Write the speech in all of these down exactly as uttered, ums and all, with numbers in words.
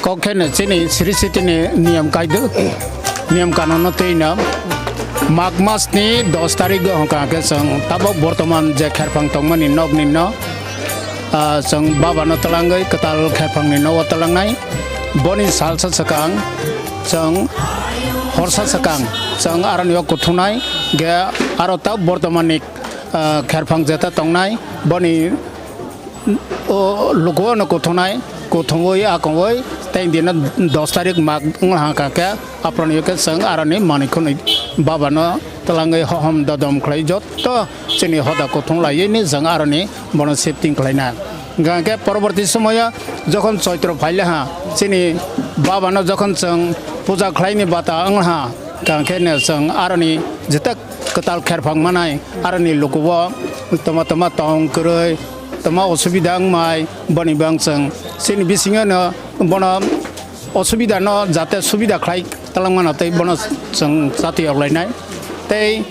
kok khe no chini Sri City ni niyam kaido, niyam kanun no twi no Mag mas ni dos tarik o hwnkha khe chwng tabok bortoman je kherphang tongmani nok ni no, ah, chwng baba no twlangwi kwtal kherphang ni nogo twlangnai. Boni salsa swkang chwng horsa swkang chwng aroni o kuthunai ge aro ta bortoman ni, ah, kherphang jeta tongnai boni o luku ano kuthunai, kuthungwi akongwi tei dino dos tarik Mag wngkha khe aphuru khe chwng aroni manwi khwnwi baba no twlangwi hohom dodom khlai jotto chini hoda kuthung laiwi ni chwng aroni bono shifting khlaina. Hwnkha khe poroborti somoyo jokhon Choitro phaile ha chini baba no jokhon chwng puja khlaini bata wngkha, hwnkha khe no chwng aroni jeta kwtal kherphang manai aroni lukubo toma toma tong kwrwi toma osubida wngmai boni bang chwng chini bisingo no bono osubida no jate subida khlai twlangmano tei bono chwng chati yoklainai tei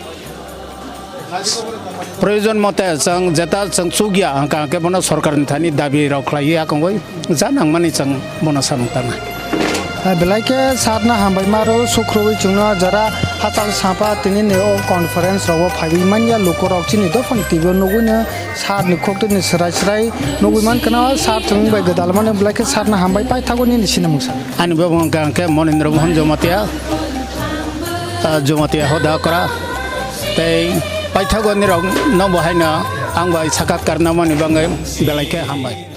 proyojon mote chwng jeta chwng chukya hwnkha khe bono sorkarni thani dabi rok khlaiwi akongwi ja nangmani chwng bono samung tangnai. Belai khe sir no hambai maro, sukhruwi chwngno jara hachal sapa tini ni o conference rogo phaiwi manya lukurok chini dophani twibo nugwino sir ni khoktwini swrai swrai nugwi mankha no sir chwng bai gwdalmani belai khe sir no hambai paithago nini sinimung sa. Ani bwbwng hwnkha khe Monindra Mohan Jamatia, ah, Jamatia hoda kora tei paithago nirok no bo haino ang bai sakatkar namani bagwi belai khe hambai.